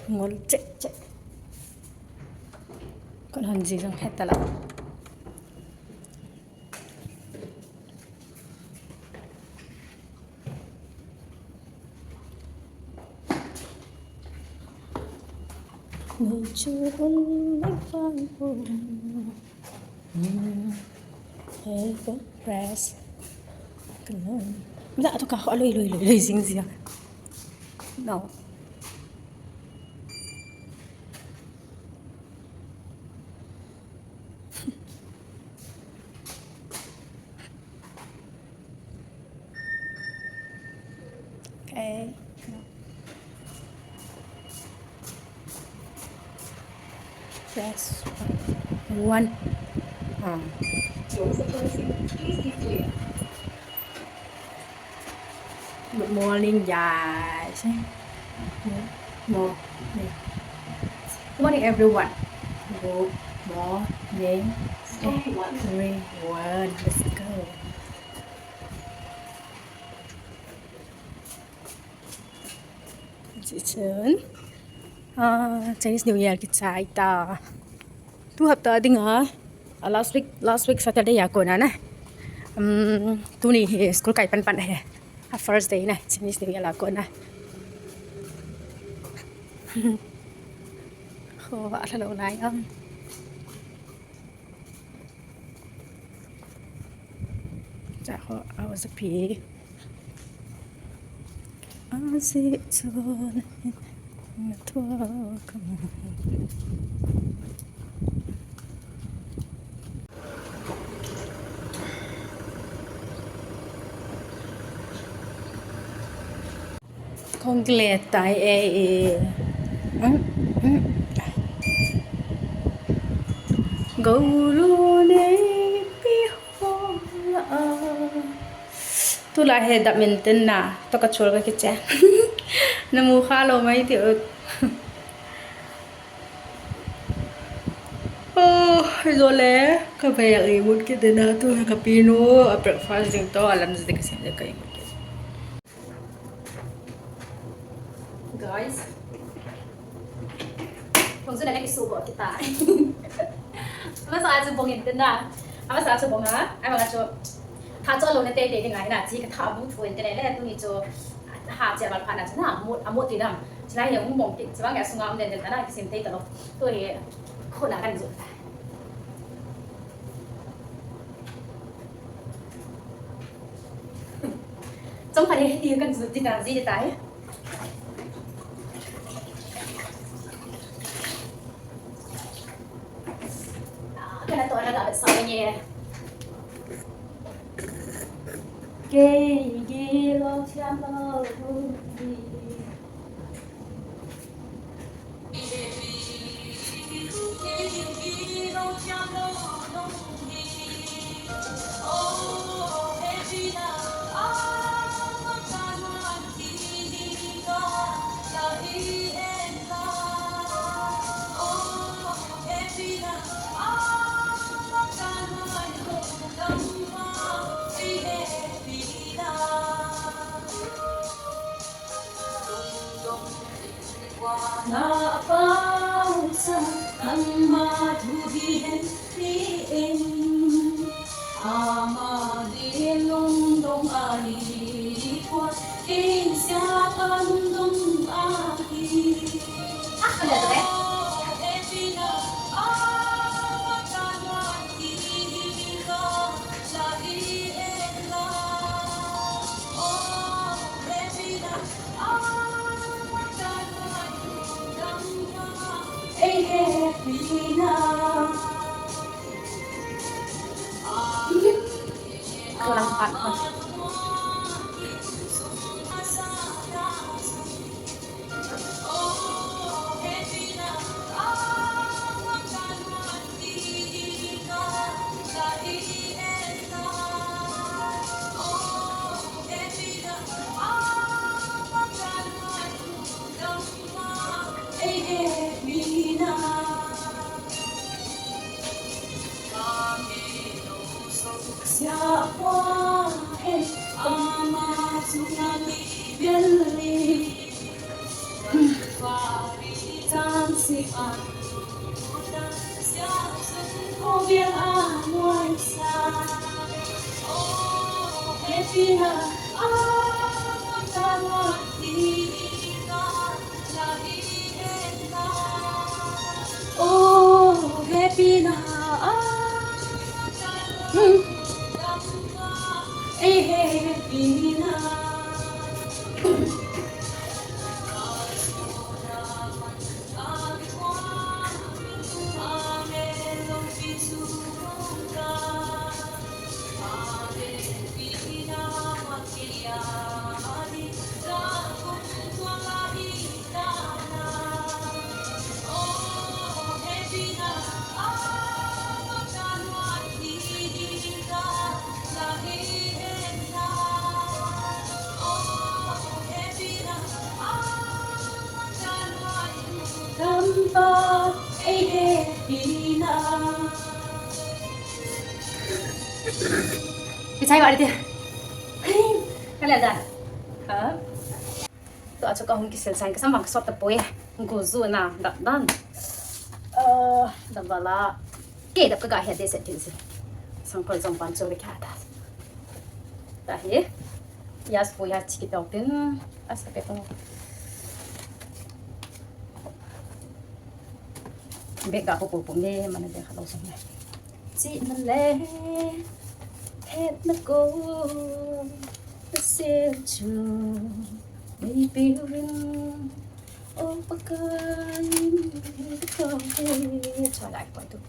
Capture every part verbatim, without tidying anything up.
Ngol cheh cheh. Kon hon ji jong heta la. Nature in my Bible. Hey, press. Come on. Dah tu kah, aloi, loi, loi, loi, jing jia. No. Okay. Press one. Ah. Good morning, guys. Good morning. Good morning, everyone. Good morning, everyone. Let's go. Ji chun, ah, Chinese New Year kichai ta. Tu hapta dinga, ah, last week, last week Saturday a kona na. Um, tuni hi school kai pan pan hi. A first day na, Chinese New Year a kona. Ho, a lalo lai am. Cha ho, a was a pee. Azi chon na tua kam. Kong kile tai e, e. Golu nei pi ho la a. Tula he dap min tin na, to ka chul ka kiche. Na mu kha lo mai ti ut. Oh, jole, ka vel i mut kit dena tu ka pinu, a breakfast ding to, a lunch ding ka sem ding ka i mut kit. Guys. Hong zuna ka kisu bo kita. Ama sa chu bong in tena. Ama sa chu bong ha. Ama chu. Tha cho lo na te te ding a hina chi ka tha bu thu in tena le tu ni chu. Ha che bal pha na chu na. Mut, a mut ti nam. Chi lai ya hung bong ti. Chi bang ya sunga um den den na kisim te ta lo. Tu hi. Khona kan ju. Chong khat hi ti kan zu ti ta ji ta hi. Kana to na ga sa nge. Kei gi lo thiam lo. Na pa sa ang ma thu di hen ti en. Ama di lung dong a hi kwa kin sia pan dong a hi. Ah, ada tu eh. Ama chunga kibel ni. Fari chang si an. Ko bial a muan sa. Oh, happy na. Ah, ka muan di na. Oh, happy na. Ah, hmm. Eh, happy na. Kichai bari dia. Kalian dah. Ha? Tu achu kahung kisel sai kasam bang kasot tapoi. Guzu na dap dan. Eh, dap bala. Ke dap kaga he de set tin si. Sangkol jong pan chu le kya ta. Tahi. Yas po ya chiki tau tin. As ka pe ko. Bek ga ko po po ne mana de kha lo sang ne. Chi na le. Het na ko. Sel chu. Baby ring. Oh, pakai. Pakai. Chua lai koi tu.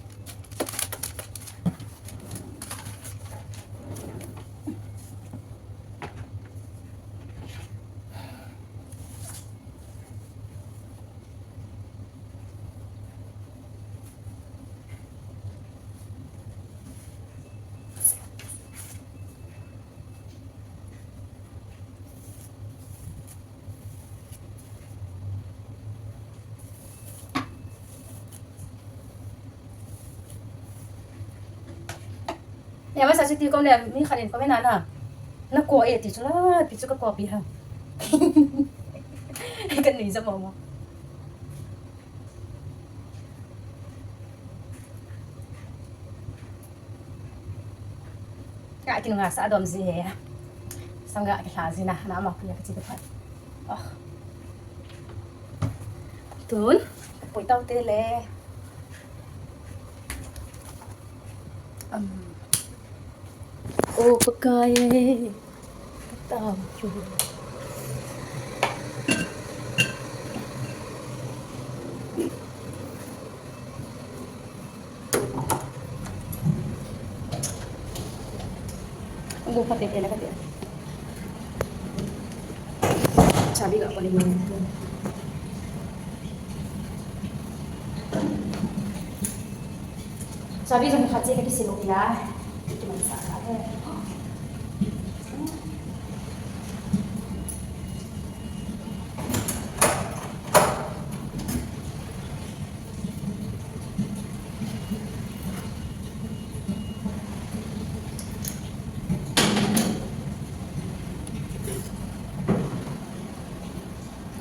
Ya, masa cuti kom le, mi khat in comment ana. Na ko e ti chu la, ti chu ka copy ha. Kan nei jam mo mo. Ka kinunga sa dom ji he. Sanga kila ji na, na ma pia ka chi ka phat. Oh. Tun, poi tau te le. Um. Oh, pakai. Tau. Ang gupat eh, kaya na kaya. Sabi ka pa rin. Sabi jong khat che ka kisil u ya. Kiman sa ka he.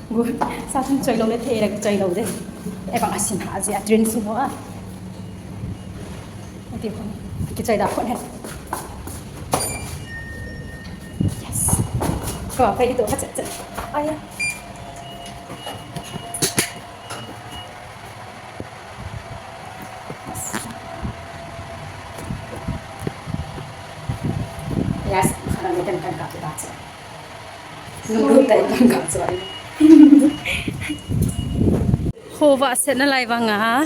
Gu, sa thum choi lou le thei la choi lou de. E bang asin ha je a train sung ho a. Ati ko. Kichoi da ko ne. Yes. Ko pa ito ka chet chet. Aya. Yes, khana ni kan kan ka ta che. Nunglut tai kan ka che. Khovah setna lai vanga,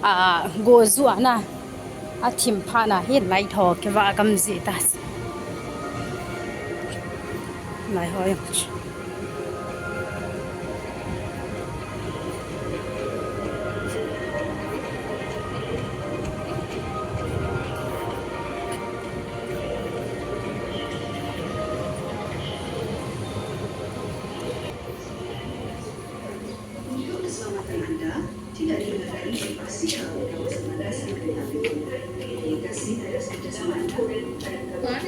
a, goju ana, athim phat na hin lai tho kivah gam ji ta. Lai ho jong. Untuk keselamatan anda, tidak dibenarkan berpaksa atau bersengaja. Please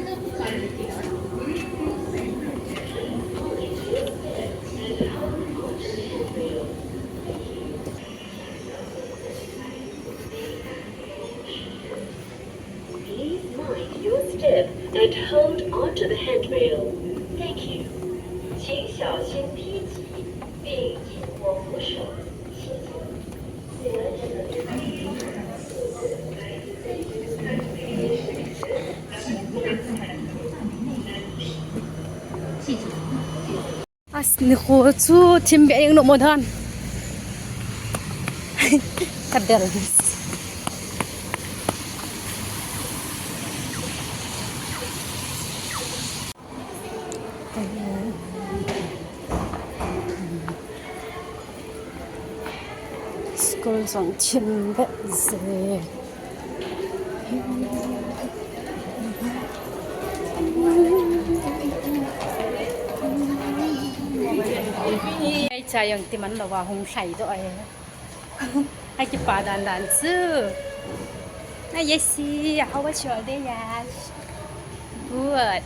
mind your step and hold onto the handrail. Thank you. 请小心梯级，并紧握扶手，谢谢。 As, nikho chu thim beh jeng nom mo dan. Ka del. School jong thim beh jeng. Ei cha jong ti man lou va hung lhai doh e. Ai kipa dan dan chu. Hi Yesi, how was your day, Yash? Good.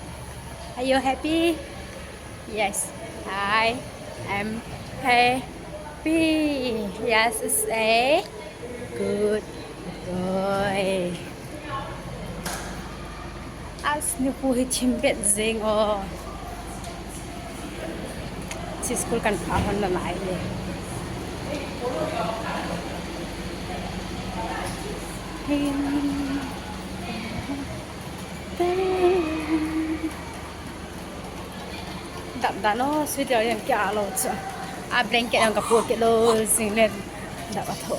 Are you happy? Yes, I am happy. Yes, say good boy. As, nikho hi thim beh jeng o. Chi school kan pha hon nalai e. Dap dan o, sweater jong kia lou chu. A blanket jong kapu kit lou jing le dap a tho.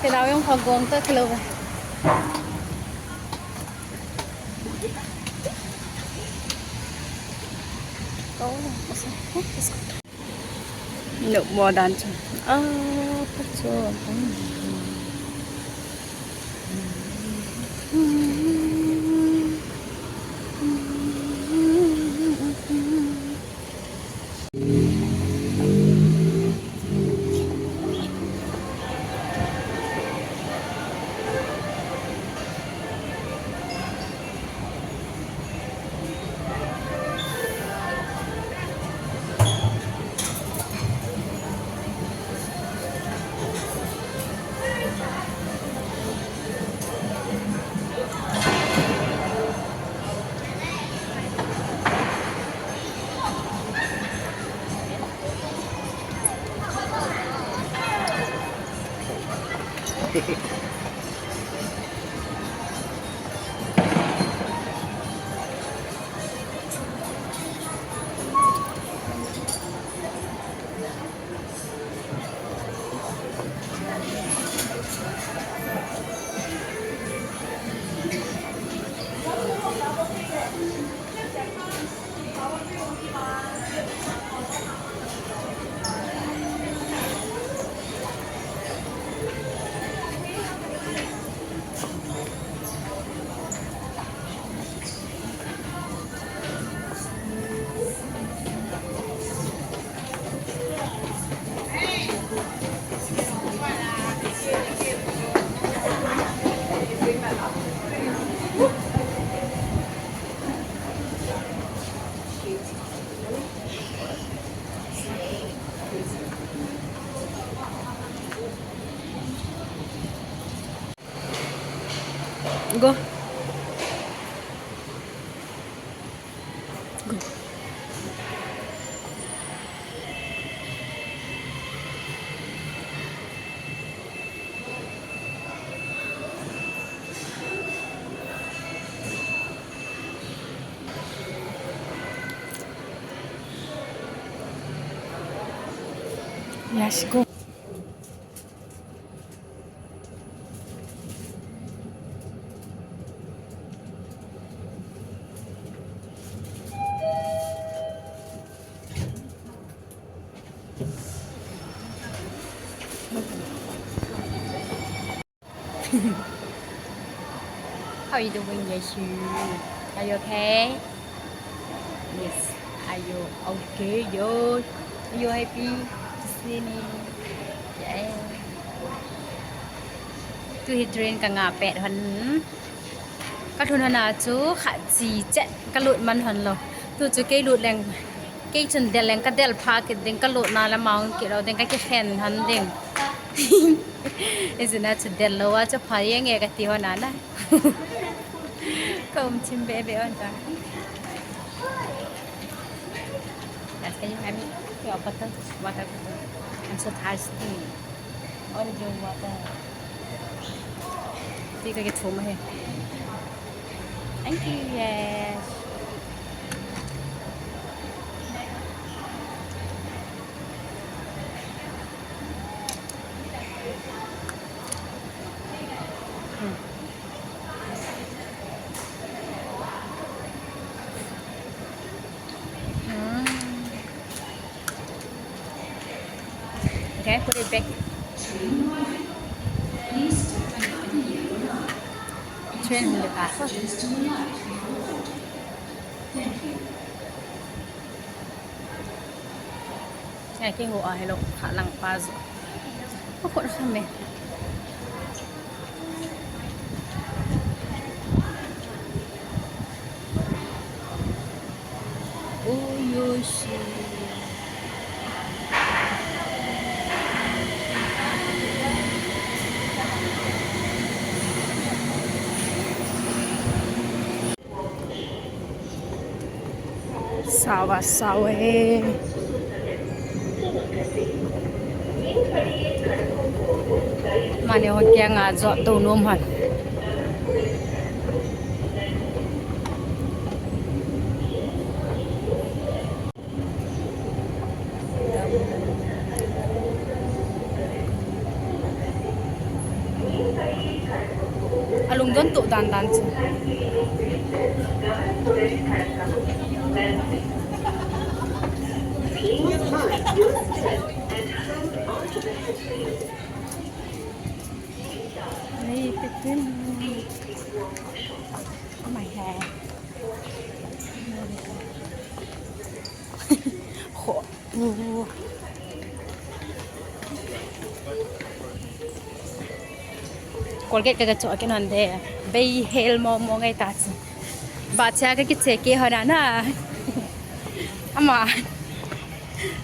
Kei nao jong pha gong ta kilo. Oh, asa. Nom mo dan chu. Ah, pa chu. Go. Go. Let's go. How are you doing, Yeshu? Are you okay? Yes. Are you okay, yo? Are you happy to see me? Yeah. Tu hi train ka nga pet hon. Ka thun hon a chu khat chi chet ka lut man hon lo. Tu chu kei lut leng, kei chun del leng ka del pha kit ding, ka lut na la maung kit lo ding, ka kikhen hon ding. Ijina chu del lo a chu pha yeng e ka ti hon a na. Ka um chim be be hon ta. Yes, can you hand me your bottle? Water bottle. I'm so thirsty. I want to drink water. Ti ka ke thum he. Thank you, yes. Hmm. Mm. Okay, put it back. Train hung le ta. Ngai keiho a hello, kha lang pa jo. Ko ko sa me. Oh, Yoshi. Sao a sao e. Mani ho kiang a jot tou nom hon. Alungdon to dan dan chu. Nei, te tin. Oh my hair. Ho. Colgate ka, ka cho ken hon de. Bei hel mo mo ngai ta chi. Ba cha ka kiche ke hon a na. Ama.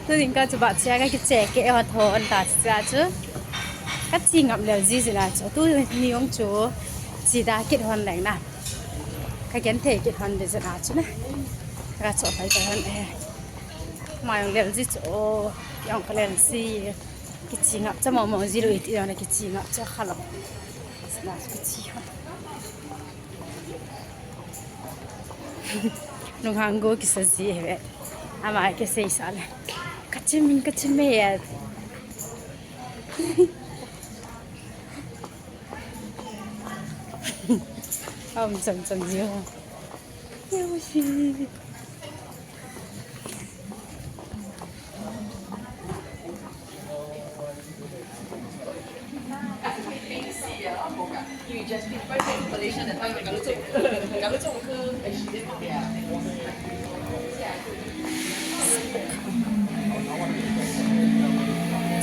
Tu ding ka chu ba cha ka kiche ke hon thon ta cha chu. Ka chi ngap lel ji ji na chu. Tu ni ong chu. Chi da kit hon leng na. Ka gen thei kit hon de ji na chu na. Ka cho pai pai hon e. Ama jong lel ji chu, o, jong ka lel ji. Kichi ngap cha mo mo ji lou iti jong na kichi ngap cha kha lou. Sna kichi ha. Nung hang go kisa ji he. Ama ke sei sa le. Ka chim, ka chim me ya. Om cham cham ji ho. Yoshi.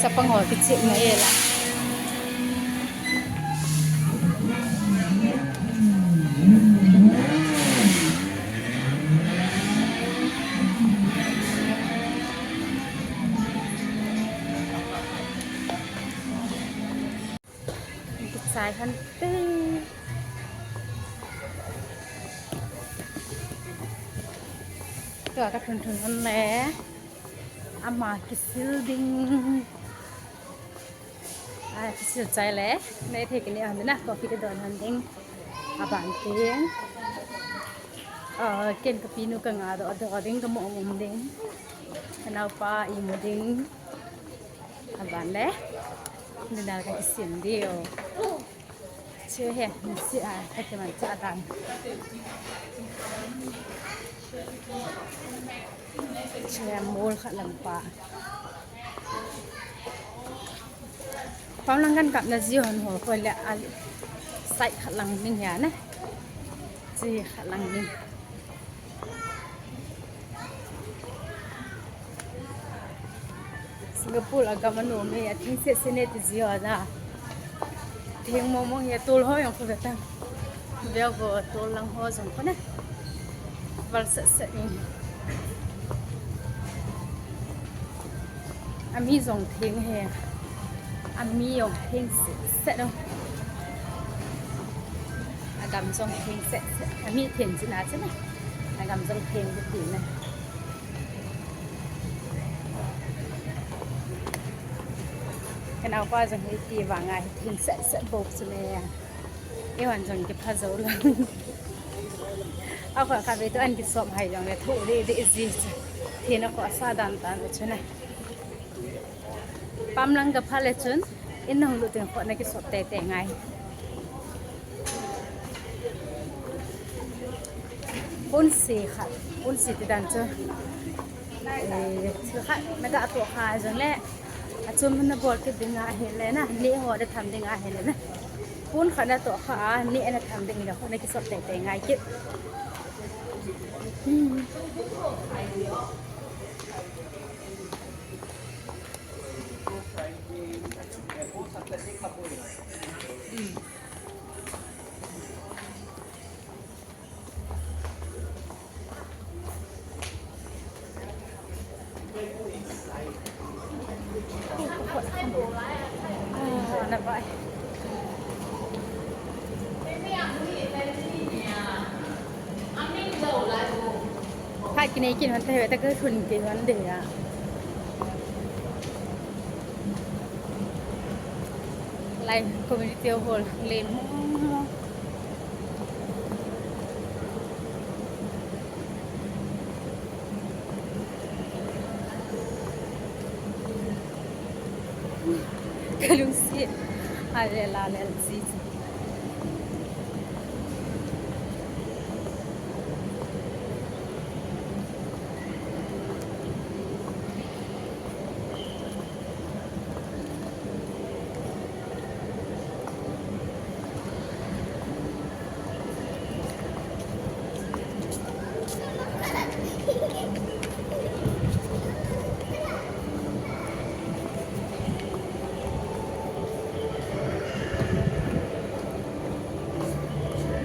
Chapang ho kichep na e la. Kichai hon te. Tua ka thun thun hon le. Ama kisil ding. A, kisil chai le. Nei thei kini hon na, coffee ka don hon ding. Aban ding. A, ken ka pinu ka nga do, do ding ka mo um ding. Ka naupa imu ding. Aban le. Nina ka kisim diu. Che he, nisi a, ka kiman cha dan. Che mol khat lang pa. Pam lang kan kap na ji hon ho ko le a side khat lang ding ya ne. Chi khat lang ni. Singapore a gam anom e, atheng sese ne ti ji ho a. Theng mong mong e, tol ho jong khu ve tan. Ve vo, tol lang ho jong khu ne. Val set set ni. Ami jong theng e. Ami jong theng set set o. Agam jong theng set set. Ami theng jin a chun a. Agam jong theng jin ti na. Ka naopa jong hiti vang a hi theng set set bou chu le. Eiho jong kipha jou lou. Akhoh khat ve tu an kisop hai jong le thu de de ji chu. Theng a khoh sa dan dan u chu na. Pam lang ka pha le chun, in nahung lut teng khoh na kisop tei tei ngai. Ponsi khat, ponsi ti dan chu. Eh, thil khat na ga toh kha jong le, achom na bol kit ding ahi le na, neh ho na tham ding ahi le na. Pon khat na toh kha a, neh na tham ding le, khoh na kisop tei tei ngai kit. Hmm. Khat kinei kin hon te, ta ka thun ke hon de ya. Lai community hall len mo. Ka lungset a lel a lel ji chu.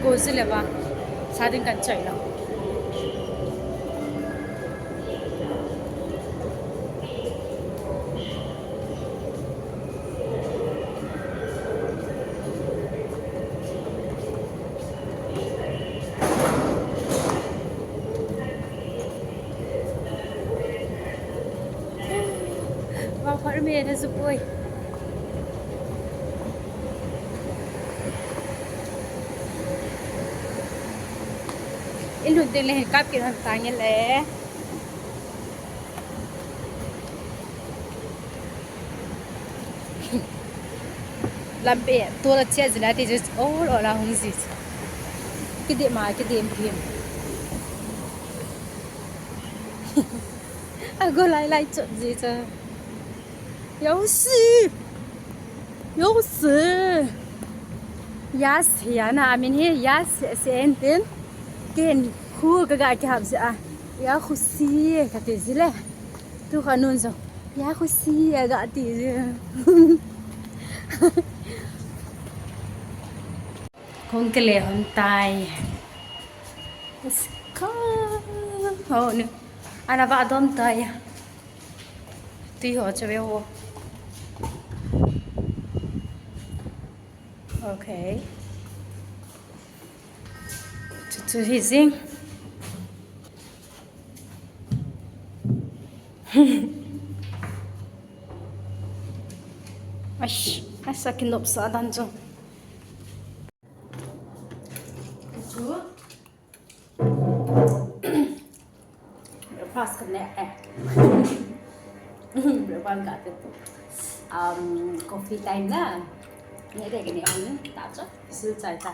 Go ji le ba, sa ding kan choi lo. Vangphat um e, na ju poi. In lhun ding le hin kap kit hon tang in le. Lampi, tol a chia jin a ti chu, ol ol a hung ji chu. Kidim a, kidim phim. A go lai lai chot ji chu. Yausi. Yausi. Yas, ya na, amin hi, yas, sen tin. Ken, khu ka ga kihap ji a. Ya khusi, ka ti ji le. Tu kha nun jong, ya khusi a ga ti. Kong kile hon tai. Let's go. Oh, no. Ana va dom tai. Tui ho che ve ho. Okay. Chu chu hi jing. Ash, asa kinop sa dan chu. Chu. Breakfast ka ne eh. Breakfast ka te. Um, coffee time na. Ne de ka ne hon ta chu. Sil chai ta.